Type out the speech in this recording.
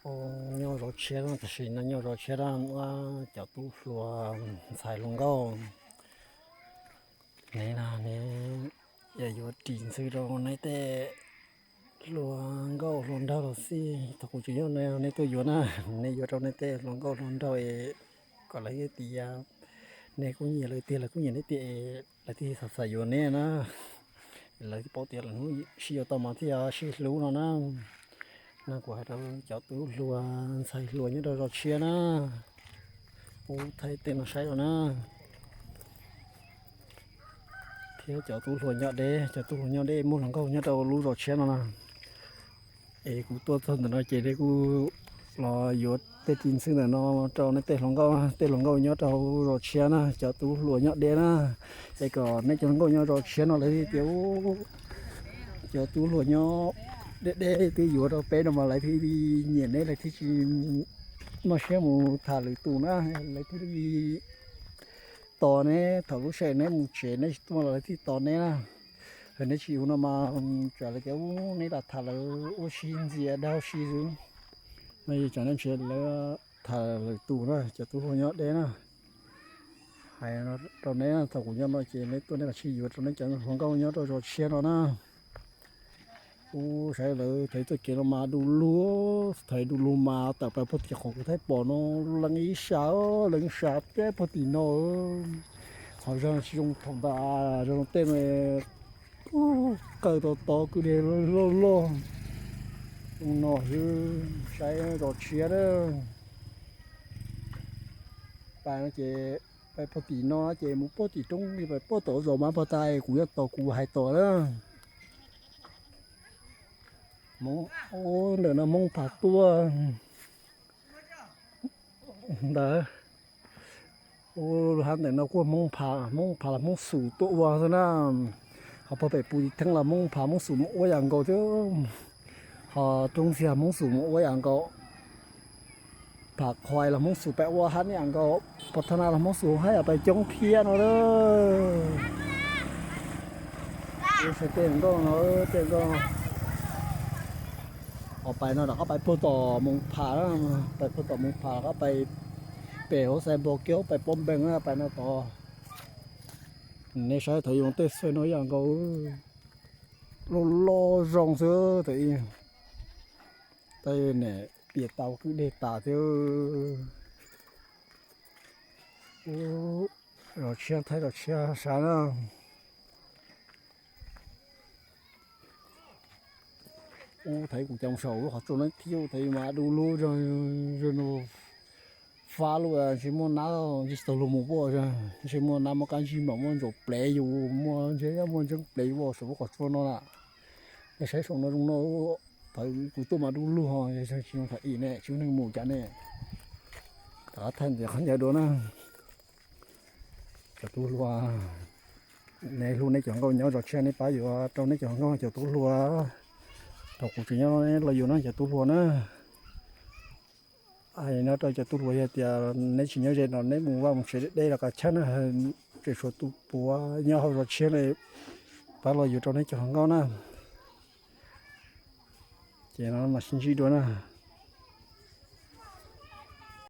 Nyob zov tshiab no, tam sim no nyob zov tshiab no, cov tub hluas ntxhais hluas nkauj, neb no neb yuav ris ntxhw rau neb tej hluas nkauj hluas nraug los xij. Thaum kuv tseem nyob no neb tuaj yuav na, neb yuav rau neb tej hluas nkauj hluas nraug es kom lawv thiaj tias neb kuj nyiam lawv tiag, lawv kuj nyiam neb tiag es lawv thiaj xav xav yuav neb na. Lawv paub tias lawv hnub sib yuav tau mas thiaj sib hlub no na. No kuv hais rau cov tub hluas ntxhais hluas nyob rau zos tshiab na, kuv thaij tej no saib rau na. Thiab cov tub hluas nyob deb, cov tub hluas nyob deb muaj hluas nkauj nyob rau lub zos tshiab no na. Es kuv tuaj txog ntawm no ces neb kuj los yuav tej ris ntxhw ntawm no rau neb tej hluas nkauj, tej hluas nkauj nyob rau zos tshiab na, cov tub hluas nyob deb na. Es kom neb cov hluas nkauj nyob zos tshiab no lawv thiaj tias cov tub hluas nyob deb deb twb yuav rau peb no mas lawv thiaj li nyiam neb, lawv thiaj tsis muaj siab mus tham lwm tus na, lawv thiaj li tos neb. Thaum lub sij hawm neb mus tsev neb tsis tuaj los lawv thiaj tos neb na. Yog neb tsis ua no mas tsam lawv tias ub neb lam tham lawv ua si ntxias dag ua si xwb. No yog tsam neb nrhiav lawv tham lwm tus na, cov tub hluas nyob deb na. Hais rau neb, thaum kuv nyob no ces neb tuaj neb lam sib yuav rau neb cov hluas nkauj nyob rau zos tshiab no na. Kuv saib lawv thaum tuaj kev no mas du lug, thaum du lug mas tawm plaws puag tim qhov kuv thaij pom no, lees ib sab, lees ib sab peb puag tim no. Qhov zog tsis zoo thaum ntawd, zog tej qawg tau tod kwj deg loj loj. Zoo no xwb, saib zos tshiab na. Pais no ces pais puag tim no ces mus puag tim roob li pais puag tom zos mas puag ta kuv yuav tos kuv hais tom na. Ntawm no Hmoob Pham tuaj ntawd. Ua lub hab ntawm no kuj Hmoob Pham, Hmoob Pham los Hmoob Xum tuaj ua xwb na. Ho puag pem Pus Tis Theeb los Hmoob Pham Hmoob Xum mus ua yam nkaus thiab. Ho roob ntxiag Hmoob Xum mus ua yam nkaus. Pham Qhuais los Hmoob Xum pem ua hab ib yam nkaus. Pos Thaj Na los Hmoob Xum hab yam pem coob thiab no lawm. Saib tej nkauj no, tej nkauj. Ho pais no rov qab pais puag tom Moos Pham, pais puag tom Moos Pham rov qab pais pem hauv Xais Npos Kiab pais Pob Npees na, pais no tod. Nej saib thaum yoov tej xwb no yam nkaus, loj loj zoo xwb thaum ub. Tej niam piam tau kwj deg tas thiab. Zos tshiab, thaij zos tshiab sav na. Ub, thaum kuv cov saum lub qhov tsua no thiab thaum mas du lug zog, fab lug ntshe muaj nab ntshe tsis tau lug mus ua, ntshe muaj nab muaj kab ntsig mas muaj ntsaum plev yus, muaj ntshe muaj ntseeb plev yus saum lub qhov tsua no na. Nej saib saum no zoo no, thaum kuv tuaj mas du lug ho, tsis zoo thaum ub ne, tsis muaj neeg mus cas ne. Rov qab thaij ntxiv qhov ncauj dua na. Cov tub hluas, neb hlub neb cov nkauj nyob zos tshiab neb pab yuav rau neb cov nkauj cov tub hluas. Thaum kuv tseem nyob los yuav no cov tub hluas na. Hais no rau cov tub hluas yog tias neb tsis nyob ze no neb mus vaj mus tsev deb deb los kav chawj na, tseem tshuav tus puav nyob hauv zos tshiab ne, pab los yuav rau neb cov nkauj na. Ces no mas sib ntsib dua na.